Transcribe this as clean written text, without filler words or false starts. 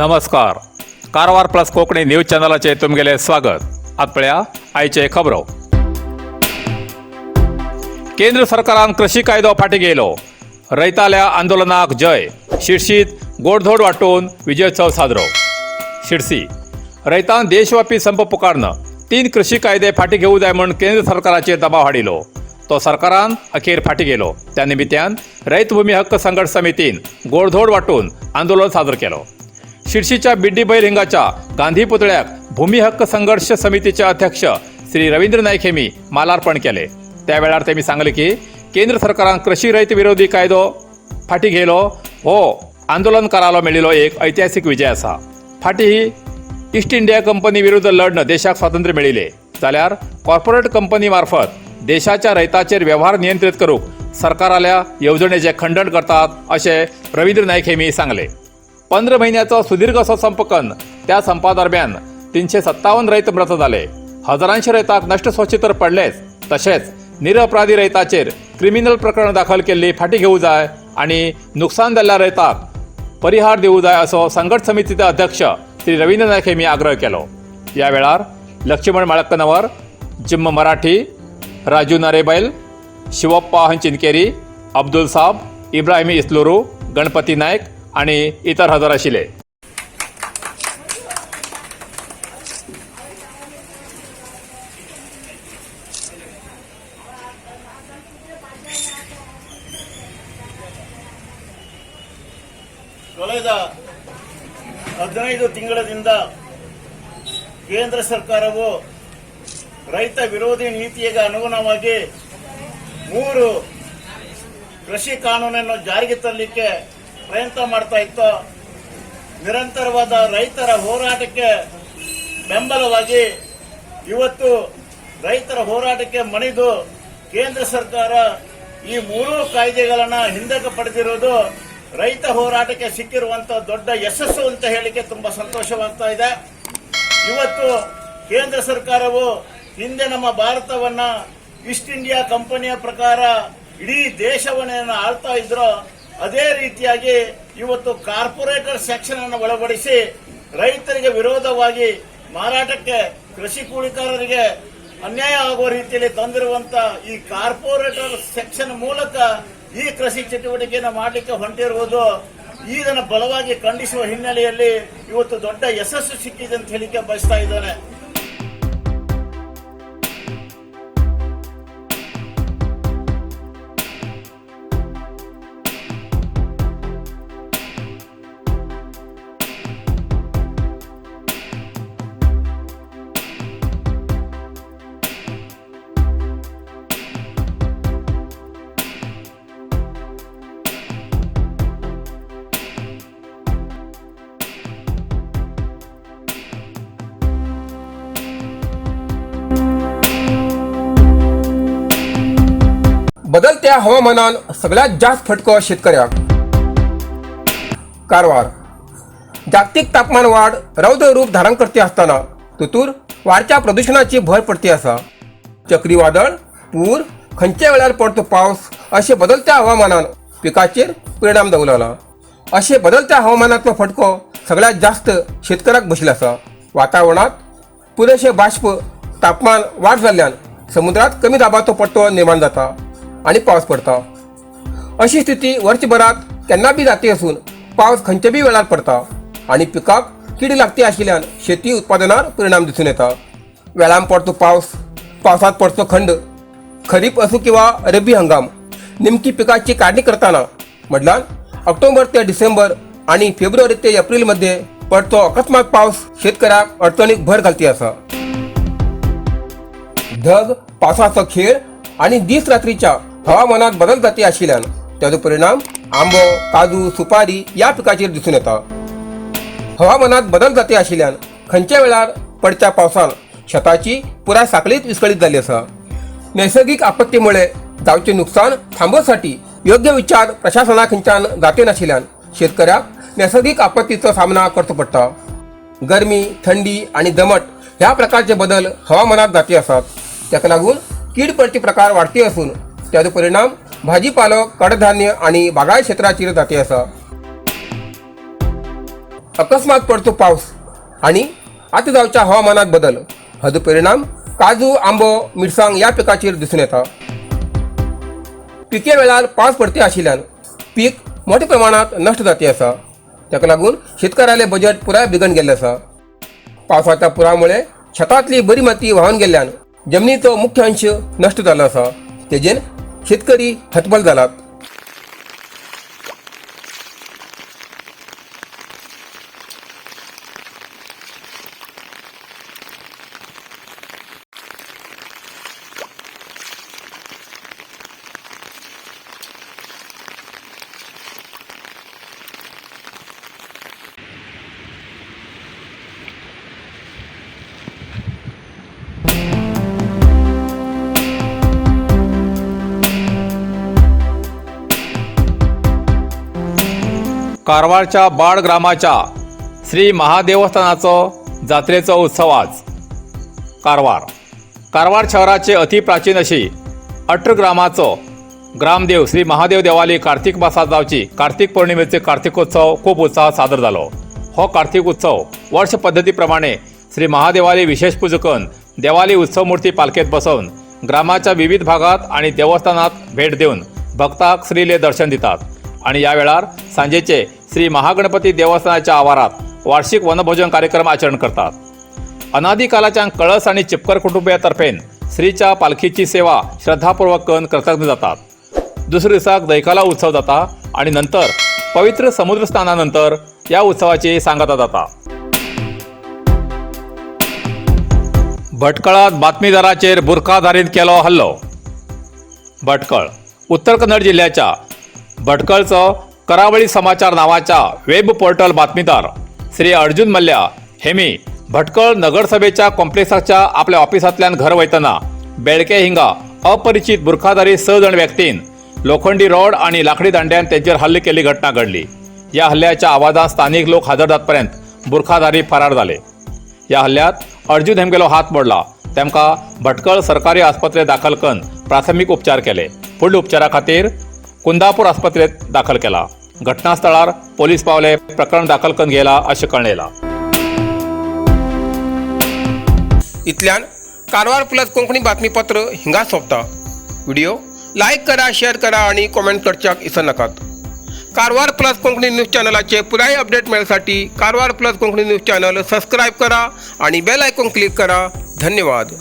नमस्कार, Karwar plus Konkani news चॅनलाचे तुमगेले स्वागत. आत पळया आयचे खबरो. केंद्र सरकारान कृषी कायदो फाटीं घेयलो, रयताल्या आंदोलनाक जय. शिर्शीत गोडधोड वांटून विजयोत्सव साजरो. शिरसी रयतान देशव्यापी संप पुकारन तीन कृषी कायदे फाटीं घेवू जाय म्हूण केंद्र सरकाराचेर दबाव हाडिलो, तो सरकारान अखेर फाटीं गेलो. त्या निमित्यान रयत भूमी हक्क संघर्ष समितीन गोडधोड वांटून आंदोलन सादर केलो. शिर्शीच्या बिड्डी बैल हिंगाच्या गांधी पुतळ्याक भूमी हक्क संघर्ष समितीचे अध्यक्ष श्री रवींद्र नाईक हेमी मालार्पण केले. त्या वेळार तेमी सांगले की केंद्र सरकारान कृषी रयत विरोधी कायदो फाटी घेयलो हो आंदोलनकारालो मेळिल्लो एक ऐतिहासीक विजय आसा. फाटी ही ईस्ट इंडिया कंपनी विरुद्ध लढण देशाक स्वातंत्र्य मेळिल्ले जाल्यार कॉर्पोरेट कंपनी मार्फत देशाच्या रयताचेर व्यवहार नियंत्रीत करूंक सरकाराल्या येवजणेचे खंडण करतात अशें रवींद्र नाईक हेमी सांगले. 15 म्हयन्याचो सुदीर्घ असो संप कन्न त्या संपा दरम्यान 357 रयत मृत जाले. हजारांशी रयताक नश्ट सोंसचे तर पडलेच, तशेंच निरअपराधी रयताचेर क्रिमिनल प्रकरण दाखल केल्ली फाटीं घेवू जाय आनी नुकसान जाल्ल्या रयताक परिहार दिवू जाय असो संघर्ष समितीचे अध्यक्ष श्री रवींद्र नायक हेमी आग्रह केलो. या वेळार लक्ष्मण माळक्कनवर, जिम्म मराठी, राजू नरेबैल, शिवप्पा हंचिनकेरी, अब्दुल साब, इब्राहिमी इस्लुरू, गणपती नायक आणि इतर हजर आशिल्ले. ಕಳೆದ 15 ತಿಂಗಳಿಂದ ಕೇಂದ್ರ ಸರ್ಕಾರವು ರೈತ ವಿರೋಧಿ ನೀತಿಗೆ ಅನುಗುಣವಾಗಿ 3 ಕೃಷಿ ಕಾನೂನನ್ನು ಜಾರಿಗೆ ತರಲಿಕ್ಕೆ ಪ್ರಯತ್ನ ಮಾಡ್ತಾ ಇತ್ತು. ನಿರಂತರವಾದ ರೈತರ ಹೋರಾಟಕ್ಕೆ ಬೆಂಬಲವಾಗಿ ಇವತ್ತು ರೈತರ ಹೋರಾಟಕ್ಕೆ ಮಣಿದು ಕೇಂದ್ರ ಸರ್ಕಾರ ಈ 3 ಕಾಯ್ದೆಗಳನ್ನು ಹಿಂದಕ್ಕೆ ಪಡೆದಿರುವುದು ರೈತ ಹೋರಾಟಕ್ಕೆ ಸಿಕ್ಕಿರುವಂತಹ ದೊಡ್ಡ ಯಶಸ್ಸು ಅಂತ ಹೇಳಿಕೆ ತುಂಬಾ ಸಂತೋಷವಾಗ್ತಾ ಇದೆ. ಇವತ್ತು ಕೇಂದ್ರ ಸರ್ಕಾರವು ಹಿಂದೆ ನಮ್ಮ ಭಾರತವನ್ನ ಈಸ್ಟ್ ಇಂಡಿಯಾ ಕಂಪನಿಯ ಪ್ರಕಾರ ಇಡೀ ದೇಶವನ್ನೇನು ಆಳ್ತಾ ಇದ್ರೋ ಅದೇ ರೀತಿಯಾಗಿ ಇವತ್ತು ಕಾರ್ಪೊರೇಟರ್ ಸೆಕ್ಷನ್ ಅನ್ನು ಒಳಪಡಿಸಿ ರೈತರಿಗೆ ವಿರೋಧವಾಗಿ ಮಾರಾಟಕ್ಕೆ ಕೃಷಿ ಕೂಲಿಕಾರರಿಗೆ ಅನ್ಯಾಯ ಆಗುವ ರೀತಿಯಲ್ಲಿ ತಂದಿರುವಂತ ಈ ಕಾರ್ಪೊರೇಟರ್ ಸೆಕ್ಷನ್ ಮೂಲಕ ಈ ಕೃಷಿ ಚಟುವಟಿಕೆಯನ್ನು ಮಾಡಲಿಕ್ಕೆ ಹೊಂಟಿರುವುದು ಇದನ್ನು ಬಲವಾಗಿ ಖಂಡಿಸುವ ಹಿನ್ನೆಲೆಯಲ್ಲಿ ಇವತ್ತು ದೊಡ್ಡ ಯಶಸ್ಸು ಸಿಕ್ಕಿದೆ ಅಂತ ಹೇಳಿಕೆ ಬಯಸ್ತಾ ಇದ್ದಾನೆ. बदलत्या हवामानान सगळ्यात जास्त फटको शेतकऱ्याक. कारवार जागतिक तापमान वाढ रौद्र रूप धारण करते असताना तुतूर वाढत्या प्रदुशणाची भर पडती आसा. चक्रीवादळ, पूर, खंयच्या वेळार पडतो पावस अशे बदलत्या हवामानान पिकाचेर परिणाम जावं. अशे बदलत्या हवामानातलो फटको सगळ्यात जास्त शेतकऱ्याक बशिल्लो आसा. वातावरणात पुरेशे बाष्प, तापमान वाड जाल्ल्यान समुद्रात कमी दाबाचो पट्टो निर्माण जाता आणि पावस पडता. अशी स्थिती वर्षभरात केन्ना बी जाती असून पावस खंयच्या बी वेळार पडता आणि पिकाक कीड लागती आशिल्ल्यान शेती उत्पादनार परिणाम दिसून येता. वेळान पडतो पावस, पावसात पडतो खंड, खरीप असो किंवा रब्बी हंगाम, नेमकी पिकाची काढणी करताना म्हटल्यार ऑक्टोबर ते डिसेंबर आणि फेब्रुवारी ते एप्रिल मध्ये पडतो अकस्मात पावस शेतकऱ्याक अडचणीक भर घालती आसा. ढग, पावसाचो खेळ आणि दीस रात्रीच्या हवामानात बदल जाती आशिल्ल्यान ताजो परिणाम आंबो, काजू, सुपारी या पिकाचेर दिसून येता. हवामानात बदल जाती आशिल्ल्यान खंयच्या वेळार पडच्या पावसान शेताची पुराय साखळीच विस्कळीत जाल्ली आसा. नैसर्गिक आपत्तीमुळे जावचे नुकसान थांबोवसाठी योग्य विचार प्रशासना खंयच्यान जाते नाशिल्ल्यान शेतकऱ्याक नैसर्गिक आपत्तीचो सामना करचो पडटा. गरमी, थंडी आणि दमट ह्या प्रकारचे बदल हवामानात जाती आसात. ताका लागून कीड पडचे प्रकार वाडती असून ताजो परिणाम भाजीपालो, कडधान्य आणि बागायत क्षेत्राचेर जाती आसा. अकस्मात पडतो पावस आनी आतां जावच्या हवामानात बदल हाजो परिणाम काजू, आंबो, मिरसांग ह्या पिकाचेर दिसून येता. पिके वेळार पावस पडती आशिल्ल्यान पीक मोठ्या प्रमाणात नश्ट जाती आसा. ताका लागून शेतकऱ्याले बजेट पुराय बिगड गेल्लें आसा. पावसाच्या पुरामुळे शेतांतली बरी माती व्हांवन गेल्ल्यान जमनीचो मुख्य अंश नश्ट जालो आसा. तेजेन शेतकरी हतबल जालात. कारवारच्या बाड ग्रामाच्या श्री महादेवस्थानाचो जात्रेचो उत्सव आज. कारवार कारवार शहराचे अतिप्राचीन अशी 18 ग्रामाचो ग्रामदेव श्री महादेव देवाली कार्तिक मासात जावची कार्तिक पौर्णिमेचे कार्तिकोत्सव खूब उत्साहात सादर जालो. हो कार्तिक उत्सव वर्ष पद्दती प्रमाणे श्री महादेवाली विशेष पुजा करून देवाली उत्सव मूर्ती पालखेत बसोवन ग्रामाच्या विविध भागात आणि देवस्थानात भेट देऊन भक्ताक श्रीले दर्शन दितात आणि या वेळार सांजेचे श्री महागणपती देवस्थानाच्या आवारात वार्षिक वनभोजन कार्यक्रम आचरण करतात. अनादिकालाच्या कळस आणि चिपकर कुटुंबियातर्फेन श्रीच्या पालखीची सेवा श्रद्धापूर्वक करून कृतज्ञ जातात. दुसऱ्या दिसाक दैकाला उत्सव जाता आणि नंतर पवित्र समुद्र स्नानानंतर या उत्सवाची सांगता जाता. भटकळात बातमीदाराचेर बुरखाधारीन केलो हल्लो. भटकळ उत्तर कन्नड जिल्ह्याच्या भटकळचो करावळी समाचार नावाच्या वेब पोर्टल बातमीदार श्री अर्जुन मल्ल्या हेमी भटकळ नगरसभेच्या कॉम्प्लेक्साच्या आपल्या ऑफिसांतल्यान घर वयतना बेळके हिंगा अपरिचित बुरखाधारी 6 जण व्यक्तीन लोखंडी रॉड आणि लाकडी दांड्यान तेंचेर हल्ले केल्ली घटना घडली. या हल्ल्याच्या आवाजान स्थानिक लोक हजर जातपर्यंत बुरखाधारी फरार जाले. या हल्ल्यात अर्जुन हेमगेलो हात मोडला. तेमकां भटकळ सरकारी आस्पत्रेत दाखल करून प्राथमीक उपचार केले. फुडल्या उपचारा खातीर कुंदापूर आस्पत्रेत दाखल केला. घटनास्थळार पोलीस पावले, प्रकरण दाखल करून घेला अशें कळ्ळें. इतल्यान कारवार प्लस कोंकणी बातमीपत्र हिंगा सोंपता. व्हिडिओ लायक करा, शेअर करा आणि कॉमेंट करच्याक इसरनाकात. कारवार प्लस कोंकणी न्यूज चॅनलाचे पुराय update मेळसाठी Karwar plus Konkani news channel subscribe करा आणि बेल आयकॉन क्लिक करा. धन्यवाद.